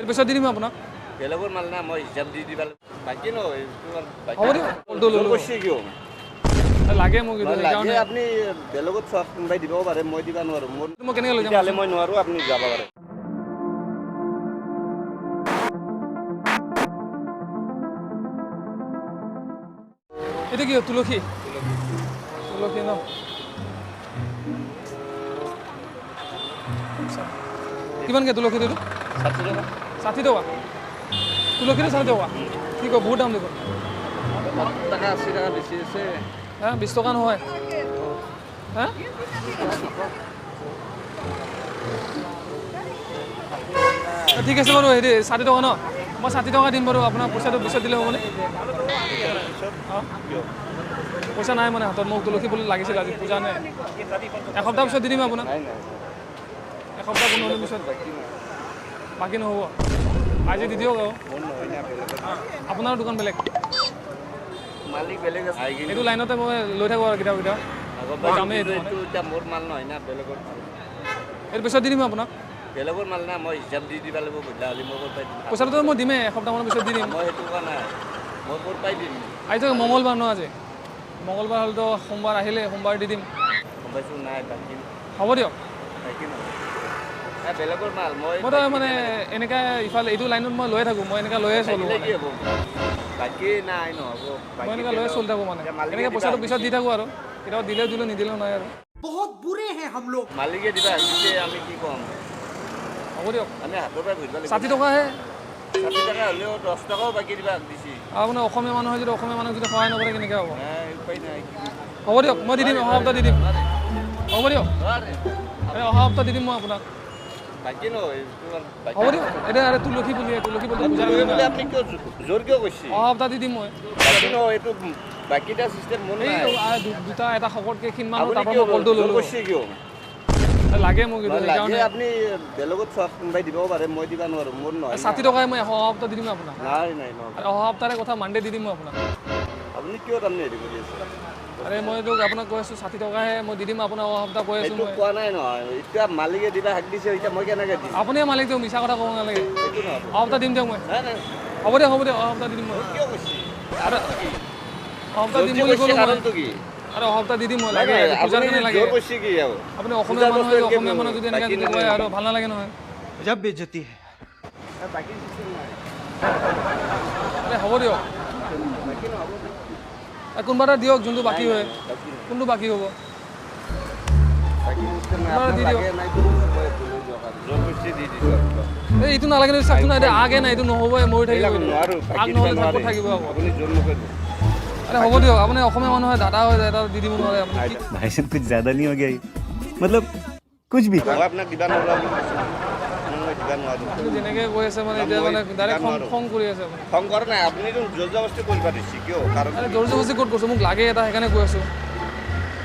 ইয়াৰ পিছত দি দিম আপোনাক। বেলেগৰ মাল না, মই হিচাপ দি দিবা বাকী ন। হ'ব দিয়ক, কলটো ল'লো। কিয় লাগে মোক এইটো? লাগে আপুনি বেলেগত চব কোনোবাই দিব পাৰে, মই দিব নোৱাৰো। মোৰ মই কেনেকৈ লৈ যাম? তেতিয়াহ'লে মই নোৱাৰো, আপুনি যাব পাৰে। এইটো কি তুলসী? তুলসী ন? কিমানকৈ তুলসীটো? 60 টকা। 60 টকা তুলসীটো? 60 টকা? কি কয়, বহুত দাম দেখোন। টকা 80 টকা বেছি আছে। হা, 20 টকা নহয়? হা, ঠিক আছে বাৰু। হেৰি 60 টকা ন? মই 60 টকা দিম বাৰু আপোনাক। পইচাটো পিছত দিলে হ'বনে? অঁ, পইচা নাই মানে হাতত। মোক তুলসী পুলি লাগিছিল আজি, পূজা নাই। এসপ্তাহ পিছত দি দিম আপোনাক। এসপ্তাহ 15 দিন পিছত। বাকী নহ'ব? আজি দি দিয়ক আৰু। আপোনাৰ দোকান বেলেগ? মালিক বেলেগ আছে। এইটো লাইনতে মই লৈ থাকোঁ আৰু কেতিয়াবা কেতিয়াবা। যামেই এইটো মানে। এতিয়া মোৰ মাল নহয় না, বেলেগৰ মাল। এইটো পিছত দি দিম আপোনাক। বেলেগৰ মাল না, মই হিচাপ দি দিব লাগিব। গধূলা হ'লে মই ক'ৰ পাই দিম? পইচাটোতো মই দিমেই, এসপ্তাহমানৰ পিছত দি দিম। মই সেইটো কোৱা নাই, মই ক'ৰ পাই দিম? আজিতো মঙলবাৰ ন? আজি মঙলবাৰ হ'লেতো সোমবাৰ আহিলে সোমবাৰ দি দিম। গম পাইছোঁ, নাই বাকী। হ'ব দিয়ক। বাকী নহয়, বেলেগৰ মাল। মই মইতো মানে এনেকৈ ইফালে এইটো লাইনত মই লৈয়ে থাকোঁ, মই এনেকৈ লৈয়ে চলোঁ। কি হ'ব? বাকী নাই, নহ'ব। মই এনেকৈ লৈয়ে চলি থাকোঁ মানে। এনেকৈ পইচাটো পিছত দি থাকোঁ আৰু কেতিয়াবা দিলেও দিলোঁ, নিদিলেও নাই আৰু। বহুত বুৰে হে হাম লোগ। মালিকে দিবা আহিছে, আমি কি ক'ম? হ'ব দিয়ক। আমি হাতৰ পৰা ঘূৰিব লাগিব। 60 টকাহে। 60 টকা হ'লেও 10 টকাও বাকী দিবা দিছি। আপোনাৰ অসমীয়া মানুহে যদি অসমীয়া মানুহক যদি সহায় নকৰে কেনেকৈ হ'ব? নাই, উপায় নাই। হ'ব দিয়ক, মই দি দিম, অহা সপ্তাহ দি দিম। হ'ব দিয়ক, অহা সপ্তাহ দি দিম মই আপোনাক। বাকী নহয়। হ'ব দিয়ক। এতিয়া আৰু তুলসী পুলি, তুলসী পুলি পূজা। আপুনি কিয় জোৰ কিয় কৈছে? অহা সপ্তাহ দি দিম মই। বাকী নহয়, এইটো বাকীটা চিষ্টেম মোৰ নাই। দুটা এটা শকতকৈ ক্ষীণ মানুহ, তাৰ পৰা মই কলটো ল'লো। কিয় লাগে মোক এইটো? লাগে আপুনি বেলেগত চব কোনোবাই দিব পাৰে, মই দিব নোৱাৰো। মোৰ নহয়। 60 টকাই মই অহা সপ্তাহ দি দিম আপোনাক। নাই নাই, অহা সপ্তাহৰে কথা, মানডে দি দিম মই আপোনাক। আপুনি কিয় তাৰমানে হেৰি কৰি আছে? আৰে মই এইটো আপোনাক কৈ আছোঁ, 60 টকাহে মই দি দিম আপোনাক অহা সপ্তাহ কৈ আছোঁ। মই কোৱা নাই নহয়, এতিয়া মালিকে দিবা হাক দিছে, এতিয়া মই কেনেকৈ দিম? আপুনিয়ে মালিকটো, মিছা কথা ক'ব নালাগে। অহা সপ্তাহ দিম দিয়ক মই। হ'ব দিয়ক, হ'ব দিয়ক, অহা সপ্তাহ দি দিম মই। কিয় কৈছে? আৰু অহা সপ্তাহ দিম বুলি ক'লোঁ মই। আৰু অহা সপ্তাহ দি দিম মই, লাগে পূজাৰ কাৰণে লাগে। আপুনি অসমীয়া মানুহ, অসমীয়া মানুহ যদি এনেকৈ যদি কয় আৰু ভাল নালাগে নহয়। গজব বেইজ্জতি হে। আৰে হ'ব দিয়ক, কোনোবা এটা দিয়ক যোনটো বাকী হয়। কোনটো বাকী হ'ব? এই এইটো নালাগে নহয়, চাওকচোন, এতিয়া আগে নাই, এইটো নহ'বই, মৰি থাকিব। আগ নহ'লে ক'ত থাকিব আকৌ? আৰে হ'ব দিয়ক, আপুনি অসমীয়া মানুহ হয়, দাদা হয়, এটা দি দিব নোৱাৰে আপুনি? भाई साहब कुछ ज्यादा नहीं हो गया ये? मतलब कुछ भी। মই আপোনাক দিবা নোৱাৰো। যেনেকৈ কৈ আছে মানে এতিয়া মানে ডাইৰেক্ট খং কৰি আছে আপুনি। খং কৰা নাই, আপুনিতো জোৰ জবৰদস্তি কৰিব দিছে কিয়? কাৰণ জোৰ জবৰদস্তি ক'ত কৰিছোঁ? মোক লাগে এটা, সেইকাৰণে কৈ আছোঁ।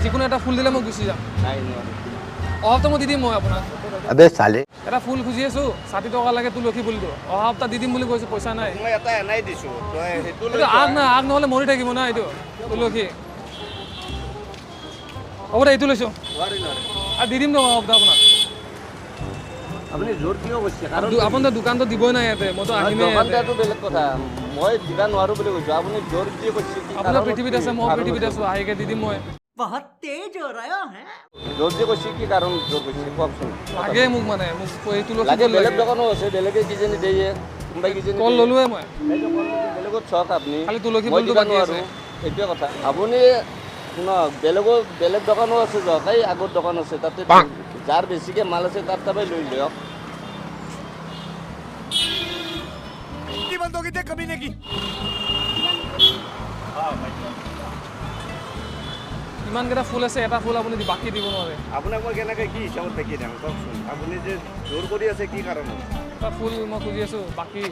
যিকোনো এটা ফুল দিলে মই গুচি যাম। নাই, নোৱাৰো। অহা সপ্তাহ মই দি দিম মই আপোনাক। আবে চালে, এটা ফুল খুজি আছোঁ, 60 টকা লাগে তুলসী পুলিটো। অহা সপ্তাহ দি দিম বুলি কৈছোঁ, পইচা নাই। মই এটা এনাই দিছোঁ। এইটো আগ নাই, আগ নহ'লে মৰি থাকিব না এইটো তুলসী। হ'ব দে, এইটো লৈছোঁ আৰু দি দিম ন অহা সপ্তাহ আপোনাক। আপুনি জোৰ কিয় কৈছে? কাৰণ আপোনাৰ দোকানটো দিবই নাই ইয়াতে, মইতো আহিমেই। দোকানটো বেলেগ কথা, মই দিবা নোৱাৰো বুলি কৈছোঁ। আপুনি জোৰ কি কৈছে? আপোনাৰ পৃথিৱীত আছে, মই পৃথিৱীত আছোঁ, আহিকে দি দিম মই। বহুত তেজ हो रहा है। জোৰ যে কৈছে, কি কাৰণ জোৰ কৈছে কওকচোন? লাগে মোক মানে, মোক এইটো লাগে। বেলেগ দোকানো আছে, বেলেগে কিজানি দিয়ে, কোনোবাই কিজানি। কল ল'লোৱে মই। বেলেগত চাওক আপুনি, খালি তুলসী পুলিটো বাকী আছে। সেইটোৱে কথা। আপুনি শুনক, বেলেগৰ বেলেগ দোকানো আছে, যাওক, এই আগৰ দোকান আছে, তাতে যাৰ বেছিকৈ মাল আছে তাৰ তাৰপৰাই লৈ লওক। ইমানকেইটা ফুল আছে, এটা ফুল আপুনি বাকী দিব নোৱাৰে। আপোনাক মই কেনেকৈ কি হিচাপত বাকী দিম কওকচোন? আপুনি যে জোৰ কৰি আছে কি কাৰণত? এটা ফুল মই খুজি আছোঁ বাকী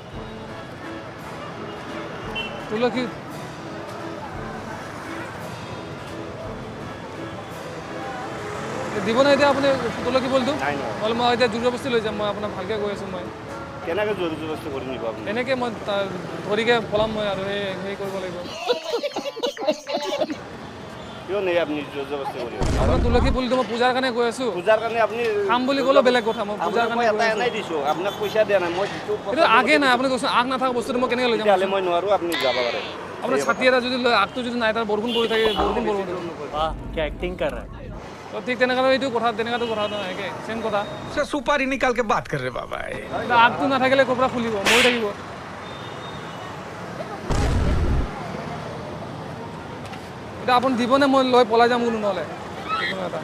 তুলসী। দিব নাই এতিয়া আপুনি তুলসী ফুলটো? নহ'লে মই এতিয়া জোৰ জবস্তি লৈ যাম। মই আপোনাক ভালকৈ কৈ আছোঁ। মই কেনেকৈ জোৰ জবস্তি কৰি নিব আপুনি? এনেকৈ মই ধৰিকে পলাম মই আৰু সেই কৰিব লাগিব। কিয় নেই আপুনি জোৰ জবৰদস্তি কৰি আছে? আপোনাৰ তুলসী পুলিটো মই পূজাৰ কাৰণে কৈ আছোঁ। পূজাৰ কাৰণে আপুনি খাম বুলি ক'লেও বেলেগ কথা, মই পূজাৰ আপোনাক কাৰণে মই কৈ এটা আছোঁ। এনাই দিছোঁ, আপোনাক পইচা দিয়া নাই মই। যিটো এইটো আগে নাই, আপুনি কৈছোঁ আগ নাথাকা বস্তুটো মই কেনেকৈ লৈ যাম? তেতিয়াহ'লে মই নোৱাৰোঁ, আপুনি যাব পাৰে। আপোনাৰ ছাতি এটা যদি লৈ আগটো যদি নাই, তাৰ বৰষুণ পৰি থাকে, বৰষুণ পৰিব। वाह, क्या एक्टिंग कर रहा है! তো ঠিক তেনেকুৱা এইটো কথা, তেনেকুৱাটো কথা নাই, একে চেম কথা। से सुपारी निकाल के बात कर रहे बाबा ये। এতিয়া আগটো নাথাকিলে ক'ৰ পৰা ফুলিব? মৰি থাকিব। এতিয়া আপুনি দিবনে মই লৈ পলাই যাম বোলো নহ'লে যিকোনো এটা।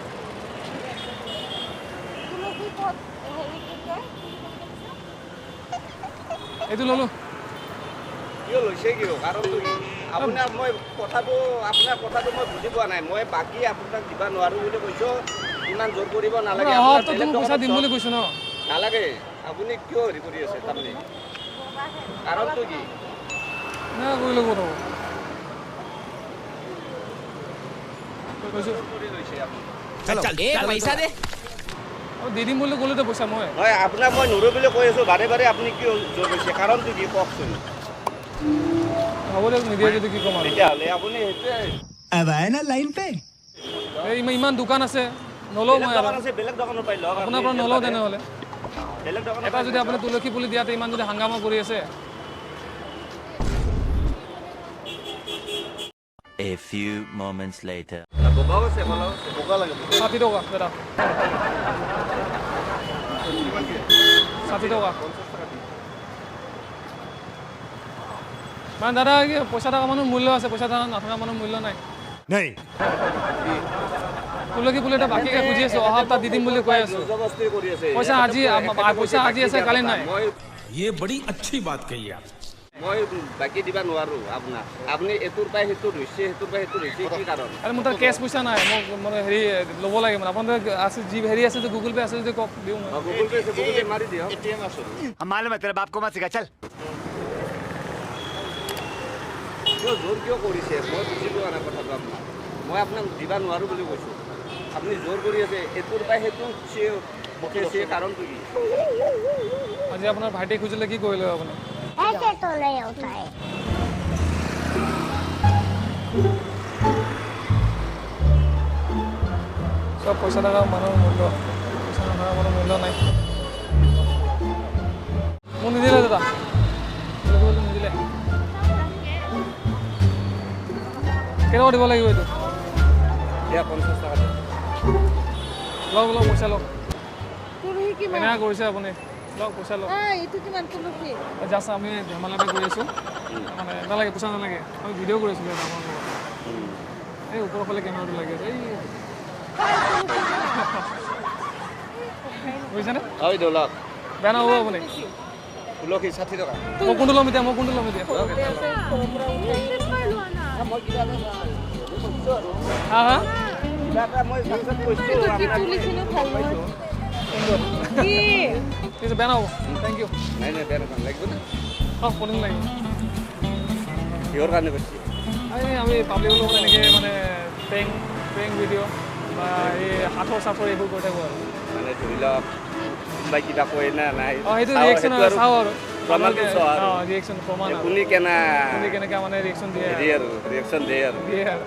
তুলসী পদ হেৰি কি কয়? এইটো ল'লোঁ। কিয় লৈছে? কিয়, কাৰণটো কি আপোনাৰ? মই কথাটো, আপোনাৰ কথাটো মই বুজি পোৱা নাই। মই বাকী আপোনাক দিব নোৱাৰোঁ বুলি কৈছোঁ, ইমান জোৰ কৰিব নালাগে। অহা আপোনাৰ সপ্তাহত বেলেগ মই পইচা দোকানত দিম বুলি কৈছোঁ ন। নালাগে। আপুনি কিয় হেৰি কৰি আছে তাৰমানে? কাৰণটো কি? নাই কৰিলে ক'ত হ'ব? কৈছোঁ। কৰি লৈছে আপুনি? পইচা দে। আৰু দি দিম বুলি ক'লোতো পইচা মই। নহয়, আপোনাক মই নোৱাৰোঁ বুলি কৈ আছোঁ বাৰে বাৰে, আপুনি কিয় জোৰ কৰিছে? কাৰণটো কি কওকচোন। হ'ব দিয়ক, নিদিয়ে যদি কি ক'ম আৰু। তেতিয়াহ'লে আপুনি সেইটোৱে अब आए ना लाइन पे। এই ইমান দোকান আছে, নলওঁ বেলেগ মই দোকান আৰু আছে, বেলেগ দোকানৰ পৰাই লওক। আপোনাৰ পৰা নলওঁ তেনেহ'লে। বেলেগ দোকানৰ এটা যদি আপুনি তুলসী পুলি দিয়াতে ইমান যদি হাংগামা কৰি আছে। A few moments later. বগাও আছে, কলাও আছে। বগা লাগে? 60 টকা দাদা, 60 টকা। মানে দাদা, কি পইচা থকা মানুহ মূল্য আছে, পইচা থকা নথকা মানুহ মূল্য নাই? नहीं। তুলসী পুলি এটা বাকীকে খুজি আছোঁ, অহা সপ্তাহ দি দিম বুলি কৈ আছোঁ। জবৰদস্তি কৰি আছে। পইচা আজি, পইচা আজি আছে, কালি নাই। মই ये बड़ी अच्छी बात कही आप। মই বাকী দিব নোৱাৰোঁ আপোনাক। আপুনি এইটোৰ পৰাই সেইটো ধৰিছে, সেইটোৰ পৰাই সেইটো ধৰিছে, কি কাৰণ? আৰু মোৰ তাত কেছ পইচা নাই, মোক মানে হেৰি ল'ব লাগে। মানে আপোনাৰ তাত আছে যি হেৰি আছে, গুগল পে' আছে যদি কওক, দিওঁ মই। গুগল পে' আছে, গুগল পে' মাৰি দিয়ক। हम मालूम है, तेरे बाप को मत सिखा, चल। কিয় জোৰ কিয় কৰিছে? মই বুজি পোৱা নাই কথাটো আপোনাক। মই আপোনাক দিব নোৱাৰোঁ বুলি কৈছোঁ, আপুনি জোৰ কৰি আছে। এইটোৰ পৰাই সেইটো উঠিছে, কাৰণটো কি? আজি আপোনাৰ ভাইটিয়ে খুজিলে কি কৰিলে আপুনি? ऐसे तो नहीं होता है। চব পইচা থকা মানুহৰ মূল্য, পইচা নথকা মানুহৰ মূল্য নাই। মোক নিদিলে দাদা, তুলসী পুলিটো নিদিলে। কেইটকা দিব লাগিব এইটো? দিয়া, 50 টকা দিয়ক। লওক লওক, পইচা লওক। তুলসী কিমান? কেনেকুৱা কৰিছে আপুনি? লওক, পইচা লওক। এইটো কিমান তুলসী? জাষ্ট আমি ধেমালি এটা কৰি আছোঁ। মানে নালাগে, পইচা নালাগে। আমি ভিডিঅ' কৰি আছিলোঁ এটা আপোনাৰ লগত। এই ওপৰৰ ফালে কেমেৰাটো লাগি আছে, এই বুজিছেনে? হয়, লওক। বেয়া নাপাব আপুনি। তুলসী 60 টকা। মই কোনটো ল'ম এতিয়া? মই কোনটো ল'ম এতিয়া? মই কিবা এটা কৈছোঁ আৰু হা হা। কিবা এটা মই তাৰপিছত কৈছোঁ কি আপোনাক। তুলিছিনো ভাল নহয় কি? ঠিক আছে, বেয়া নাপাব, thank U. নাই নাই, বেয়া নাপাওঁ। লাগিব নে? অঁ, পলিং লাগিব। কিহৰ কাৰণে কৈছে? এই আমি পাব্লিকৰ লগত এনেকৈ মানে প্ৰেংক ভিডিঅ' বা এই সাঁথৰ চাথৰ এইবোৰ কৰি থাকোঁ আৰু। মানে ধৰি লওক কোনোবাই কিবা কয় না নাই? অঁ, সেইটো চাওঁ, ৰিয়েকশ্যন সেইটো আৰু চাওঁ আৰু প্ৰমাণটো চোৱা আৰু। অঁ, ৰিয়েকশ্যন প্ৰমাণ আৰু কোনে কেনা কোনে কেনেকৈ মানে ৰিয়েকশ্যন দিয়ে। হেৰি আৰু ৰিয়েকশ্যন দিয়ে আৰু দিয়ে আৰু।